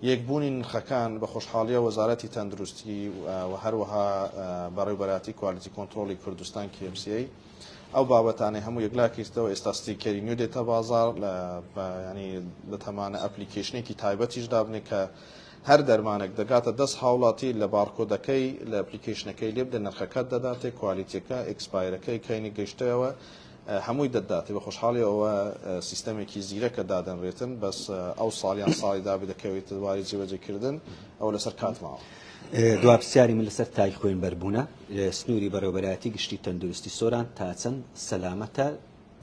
یەکبوونی نرخەکان بە خۆشحاڵیە وەزارەتی تەندروستی و هەروەها بەڕێوبەراتی quality control ی کوردستان KMCA ئەو بابەتانەی هەموو یەکلا کردەوە ئێستا ستیکەری نوێ دێتە بازار ینی بەتەمانە application ێکی تایبەتیش دابنێ کە هەر دەرمانێک دەگاتە دەست هاوڵاتی لە بارکۆدەکەی لە application ەکەی لێ بدە نرخەکەت دەداتێ quality ەکە expire ەکەی کەینی گەشتەوە هەمووی دەتداتێ بە خۆشحاڵی ئەوە سیستەمێکی زیرەکە دادەنرێتن بەس ئەو ساڵیان ساڵی دابێ دەکەوێتە دواری جێبەجێکردن ئەوە لەسەر کات ماوە. دوا پرسیاری من لەسەر تای خوێنبەربوونە، سنووری بەڕێوەبەرایەتی گشتی تەندروستی سۆران تا چەند سەلامەتە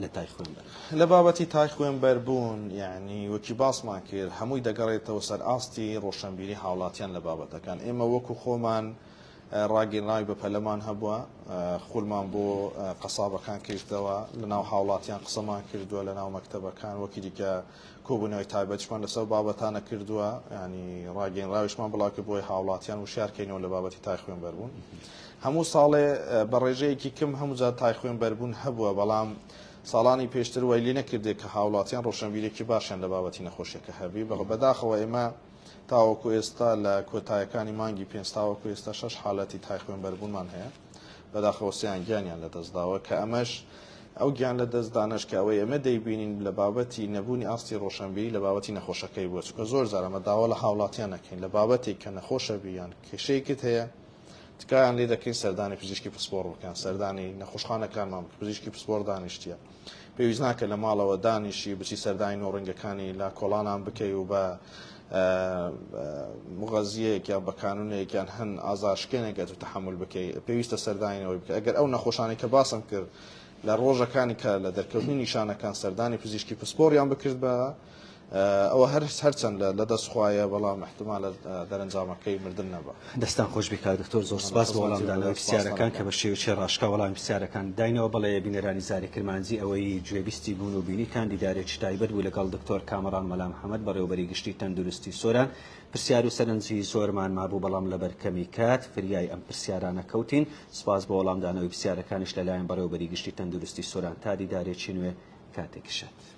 لە تای خوێنبەر؟ لە بابەتی تای خوێنبەربوون یەعنی وەکی باسمان کرد هەمووی دەگەڕێتەوە سەر ئاستی ڕۆشەنبیری هاوڵاتیان لە بابەتەکان ئێمە وەکو خۆمان ڕاگەیەنراوی بەپەلەمان هەبووە، خولمان بۆ قەسابەکان کردەوە، لەناو هاوڵاتیان قسەمان کردووە، لەناو مەکتەبەکان وەکی دیکە کۆبوونەوەی تایبەتیشمان لەسەر بابەتانە کردووە، ینی ڕاگەیەنراویشمان بڵاو کرد بۆی هاوڵاتیان وشیار کەینەوە لە بابەتی تای خوێنبەربوون. هەموو ساڵێ بە ڕێژەیەکی کم هەموو جار تای خوێنبەربوون هەبووە، بەڵام ساڵانی پێشتر وای لێ نەکردێ کە هاوڵاتیان ڕۆشنبیرێکی باشیان لە بابەتی نەخۆشیەکە هەبی. بەداخەوە ئێمە تاوەکو ئێستا لە کۆتایەکانی مانگی پێنج تاوەکو ئێستا شەش حالەتی تای خوێنبەربوونمان هەیە، بەداخەوە سیان گیانیان لەدەستداوە، کە ئەمەش ئەو گیان لەدەستدانەش کە ئەوەی ئێمە دەیبینین لە بابەتی نەبوونی ئاستی ڕۆشنبیری لە بابەتی نەخۆشەکەی بووە، چونکە زۆر جار ئەمە داوا لە هاوڵاتیان ئەکەین لە بابەتێک کە نەخۆشە بی یان کێشەیەکت هەیە تکایان لێ دەکەین سەردانی پزیشکی پسپۆڕ بکەن، سەردانی نەخۆشخانەکانمان بکەن، پزیشکی پسپۆڕ دانیشتیە. پێویست ناکە لە ماڵەوە دانیشی بچی سەردانی نۆڕینگەکانی لا کۆڵانان بکەی و بە مغەزیەک یان بە کانونێک یان هەن ئازارشکێنێک ئەتو تەحەمول بکەی پێویستە سەردانینەوەی بکە ئەگەر ئەو نەخۆشانەی کە باسم کرد لە ڕۆژەکانی کە لە دەرکەوتنی نیشانەکان سەردانی پزیشکی پسپۆڕیان بکرد بە ئەوە هەر هەرچەند لە دەست خوایە بەڵام احتمالە دەرەنجامەکەی مردن نەبا. دەستان خۆش بێ کاک دکتۆر زۆر سپاس بۆ وەڵامدانەوەی پرسیارەکان کە بە شێوەیەکی ڕاشکاو وەڵامی پرسیارەکان داینەوە بەڵێ بینەرانی زاری کرمانجی ئەوەی گوێبیستی بوون و بینیتان دیدارێکی تایبەت بوو لەگەڵ دکتۆر کامەڕان مەلا محەمەد بەڕێوەبەری گشتی تەندروستی سۆران پرسیار و سەرنجی زۆرمان مابوو بەڵام لەبەر کەمی کات فریای ئەم پرسیارانە کەوتین سپاس بۆ وەڵامدانەوەی پرسیارەکانیش لەلایەن بەڕێوەبەری گشتی تەندروستی سۆران تا دیدارێکی نوێ کاتێکی شاد.